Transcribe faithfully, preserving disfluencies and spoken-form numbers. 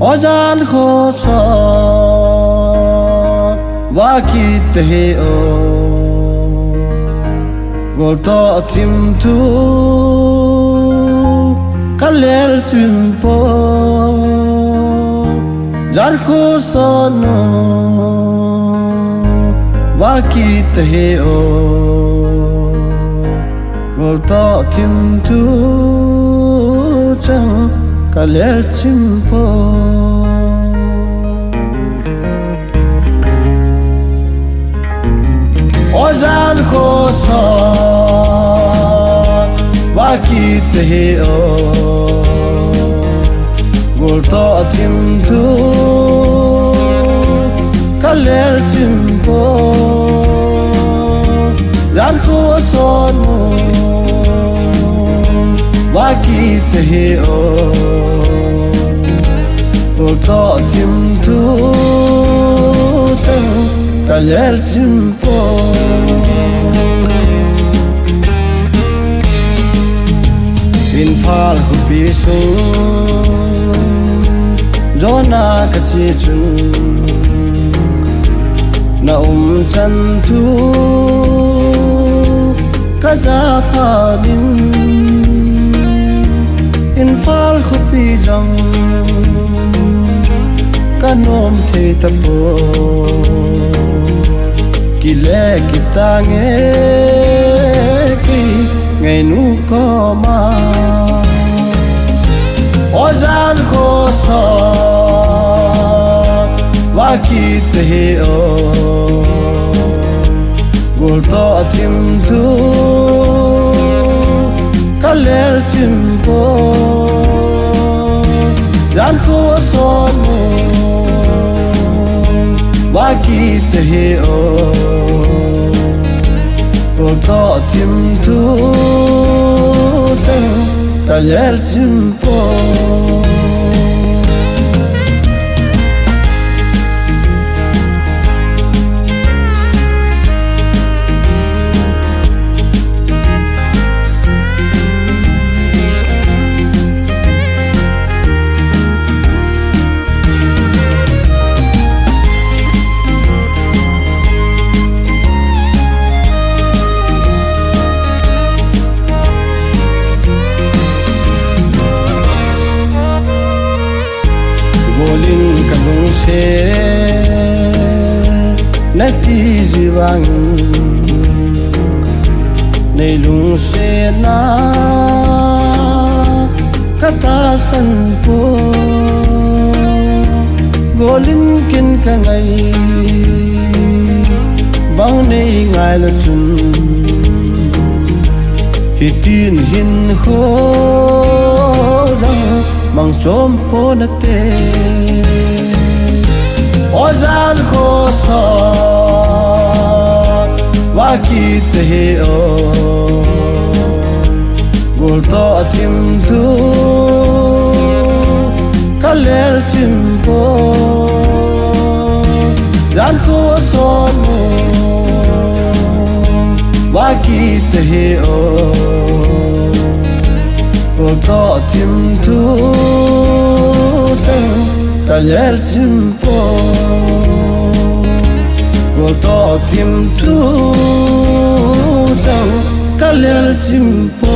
Ojan khosot, vakit tahih o. Goltoh thim thu kalel chim po. Jan khosot nu, vakit tahih o. Goltoh thim thu chang kalel chim po. Ojan khosot, vakit tahih o. Goltoh thim thu kalel chim po. Jan khosot nu, vakit tahih o. Goltoh thim thu chang kalel chim po. Imphal khopi sung jona kache chun, na umchan thu kaja phat in, Imphal khopi jong kanom thei tapoi. Kile kit tange kei ngainu koma. Ojan khosot, vakit tahih o. Goltoh thim thu kalel chim po. Jan khosot nu, vakit tahih o. Goltoh thim thu chang kalel chim po. Golin kalungset nati ji vangin, nei lungsetna katahsan poi. Golin ken kangai bang nei ngai le chun, hitin hinkho jong mang chom pon nate. Ojan khosot, vakit tahih o. Goltoh thim thu kalel chim po. Jan khosot nu, vakit tahih o. Goltoh thim thu chang kalel chim po. Goltoh thim thu chang kalel chim po.